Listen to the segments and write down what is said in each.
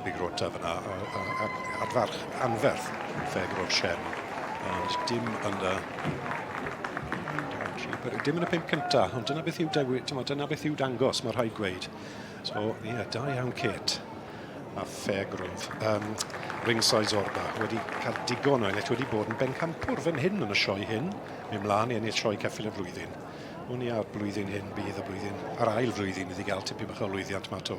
Libigrota fyna, adfarch anferth Fairgrove Shen, ond dim yn y dim yn y pump cynta, ond dyna beth yw, dewi, dyna beth yw dangos, mae rhaid gweud. So, ie, yeah, da iawn Kate a Fairgrove. Ringside Zorba wedi cael digon o ennill, wedi bod yn bencampwr fan hyn yn y sioe hyn, mynd mlaen i ennill sioe ceffyl y flwyddyn. Wn i a'r blwyddyn hyn bydd y blwyddyn, yr ail flwyddyn iddi gael tipyn bach o lwyddiant ma to.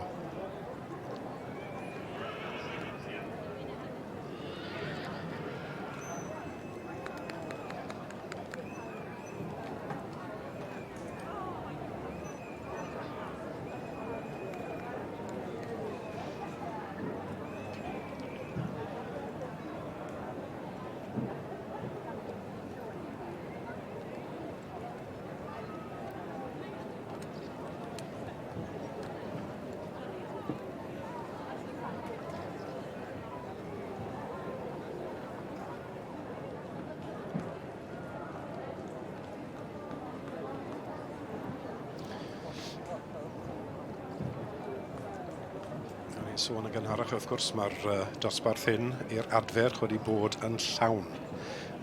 O'n i'n sôn yn gynharach, wrth gwrs, mae'r dosbarth hyn i'r adferch wedi bod yn llawn.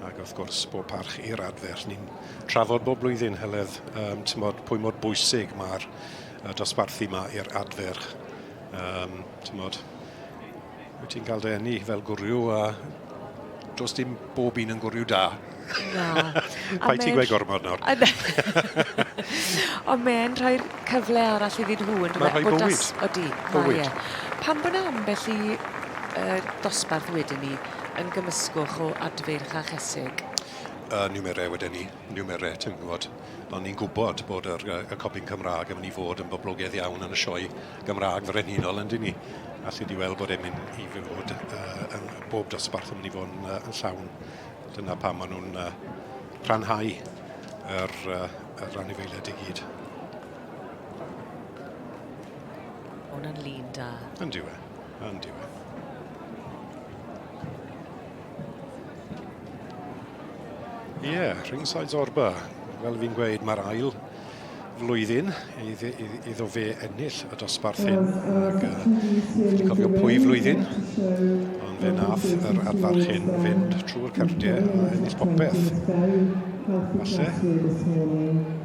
Ac wrth gwrs, bob parch i'r adferch. Ni'n trafod bob blwyddyn, Heledd, tymod, pwy mor bwysig mae'r dosbarthu yma i'r adferch. Tymod, wyt ti'n cael dy eni fel gwryw a does dim bob un yn gwryw da. Na. Paid ti gweud gormod nawr. Ond mae'n rhoi'r cyfle arall iddyn nhw yn Mae'n rhoi bywyd. Odi, mae e. Pam bod 'na ambell i yy dosbarth wedyn 'ny yn gymysgwch o adfeirch a chesig? Niwmerau wedyn 'ny, niwmerau ti'n gwybod. Ond ni'n gwybod bod yr yy y copyn Cymraeg yn mynd i fod yn boblogaidd iawn yn y sioe Gymraeg frenhinol yndyn ni? Alli di weld bod e'n mynd i fod uh, yn bob dosbarth yn mynd i fod yn, uh, yn llawn. Dyna pam maen nhw'n uh, rhanhau yr, uh, yr anifeiliaid i gyd. Hwna'n lun da. Yn diwe, yn diwe. Ie, yeah, Ringside Zorba. Fel fi'n gweud, mae'r ail flwyddyn iddo fe ennill y dosbarth hyn. Ac uh, fi wedi cofio pwy flwyddyn, ond fe nath yr adfarch hyn fynd trwy'r cardiau a ennill popeth. Falle,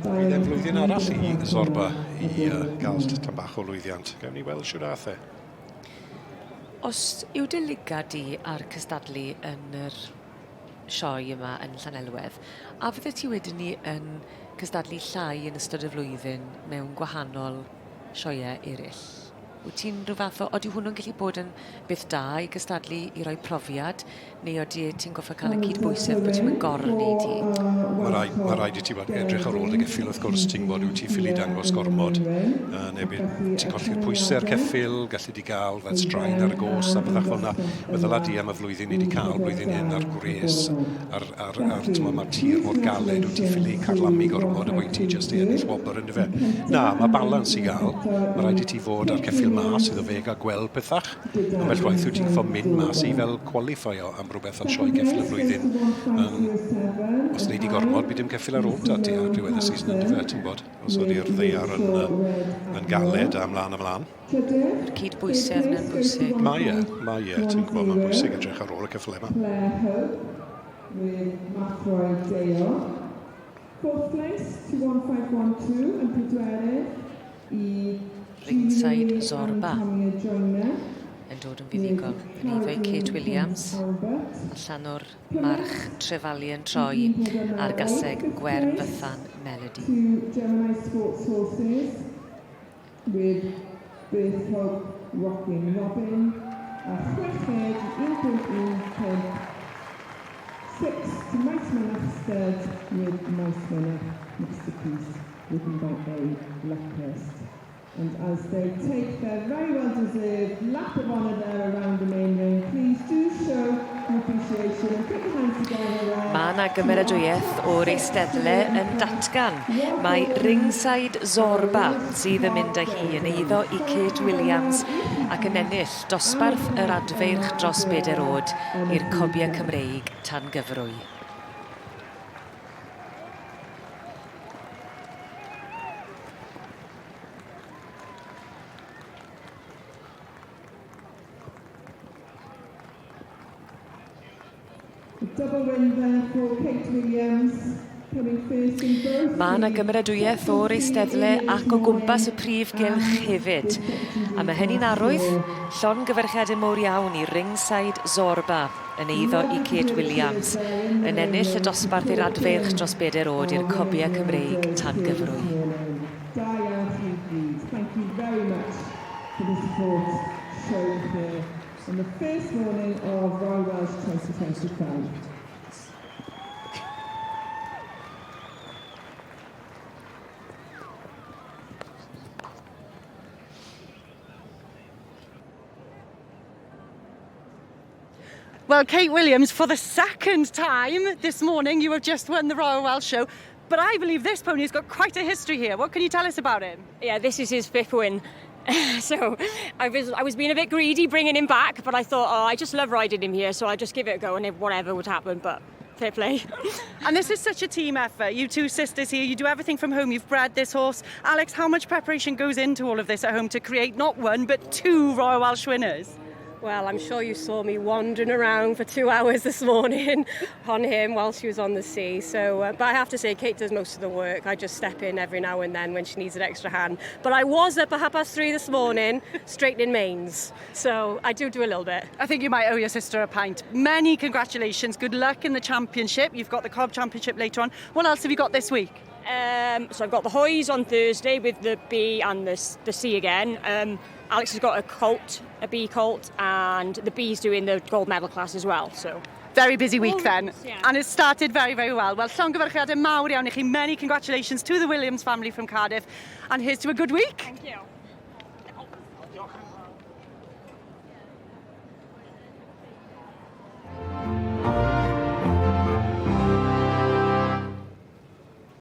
bydd e'n flwyddyn arall i Zorba i uh, gael tan bach o lwyddiant. Gawn ni weld siwr ath e. Os yw dy lygad di ar cystadlu yn yr sioe yma yn Llanelwedd, a fyddet ti wedyn 'ny yn cystadlu llai yn ystod y flwyddyn mewn gwahanol sioeau eraill? Wyt ti'n rhyw fath o... Odi hwnnw'n gallu bod yn beth da i gystadlu i roi profiad, neu odi ti'n gorfod cael y cydbwysedd bod ti'm yn gor-wneud hi? Mae rhaid, ma rhaid i ti edrych ar ôl dy geffyl wrth gwrs, ti'n gwybod, wyt ti ffili dangos gormod, neu bydd ti'n colli'r pwysau'r ceffyl, gallu di gael fel straen ar y gos a pethau fel yna. Meddyla di am y flwyddyn ni wedi cael blwyddyn hyn a'r gwres a'r, a'r, a'r, t'mo, mae'r tir mor galed, wyt ti ffili carlamu gormod a wyt ti jyst i ennill wobr yn fe. Na, mae balans i gael. Mae rhaid i ti fod ar ceffyl mas iddo fe gael gweld pethach. Ambell waith wyt ti'n gorfod mynd mas i fel qualifio am rhywbeth fel sioe ceffyl y flwyddyn. Um, os wnei di gormod, bydd dim ceffyl ar ôl ta ti ar diwedd y season yn dyfe, ti'n bod. Os ydy'r ddaear yn, yn galed a mlaen a mlaen. Mae'r cyd-bwysedd yna'n bwysig. Mae e, mae e, ti'n gwybod, mae'n bwysig edrych ar ôl y ceffylau yma. Claire Hope with Mathroy Dale. Fourth place to 1512 yn pedwerydd i Ringside Zorba yn dod yn fuddugol yn eiddo i Kate Williams allan o'r march Trefalian Troi a'r gaseg Gwern Fythan Melody. To Gemini Sports Horses With Birth Hope Rockin' Robin a chweched i 1.15 Sixth to Maes Stud with Maes Mynach Masterpiece ridden by A Luckhurst. And as they take their very well deserved lap of honour there around the main ring, please do show your appreciation and put your hands together there. Mae yna gymeradwyaeth o'r eisteddle yn datgan Mae Ringside Zorba sydd yn mynd â hi yn eiddo i Kate Williams ac yn ennill dosbarth yr adfeirch dros bedair oed i'r Cobiau Cymreig tan gyfrwy. Double win there for Kate Williams, coming first in both Mae yna the gymeradwyaeth o'r eisteddle ac o gwmpas y prif gylch hefyd. A mae hynny'n arwydd llongyfarchiadau mowr iawn i Ringside Zorba yn eiddo i Kate Williams, yn ennill y dosbarth i'r adfeirch dros bedair oed i'r Cobiau Cymreig tan gyfrwy. Da iawn chi gyd. Thank you very much for the support shown here on the first morning of Royal Welsh 2025. Well, Kate Williams, for the second time this morning, you have just won the Royal Welsh Show. But I believe this pony has got quite a history here. What can you tell us about him? Yeah, this is his fifth win. So I was being a bit greedy bringing him back, but I thought, oh, I just love riding him here, so I'll just give it a go and if whatever would happen, but fair play. And this is such a team effort. You two sisters here, you do everything from home. You've bred this horse. Alex, how much preparation goes into all of this at home to create not one, but two Royal Welsh winners? Well, I'm sure you saw me wandering around for 2 hours this morning on him while she was on the sea. So, but I have to say, Kate does most of the work. I just step in every now and then when she needs an extra hand. But I was up at 3:30 this morning straightening manes. So I do do a little bit. I think you might owe your sister a pint. Many congratulations. Good luck in the championship. You've got the Cob Championship later on. What else have you got this week? So I've got the Hoys on Thursday with the B and the C again. Alex has got a colt, a B colt, and the B's doing the gold medal class as well. So Very busy week then. Yeah. And it started very, very well. Well, llongyfarchiadau mawr iawn i chi. Many congratulations to the Williams family from Cardiff. And here's to a good week. Thank you.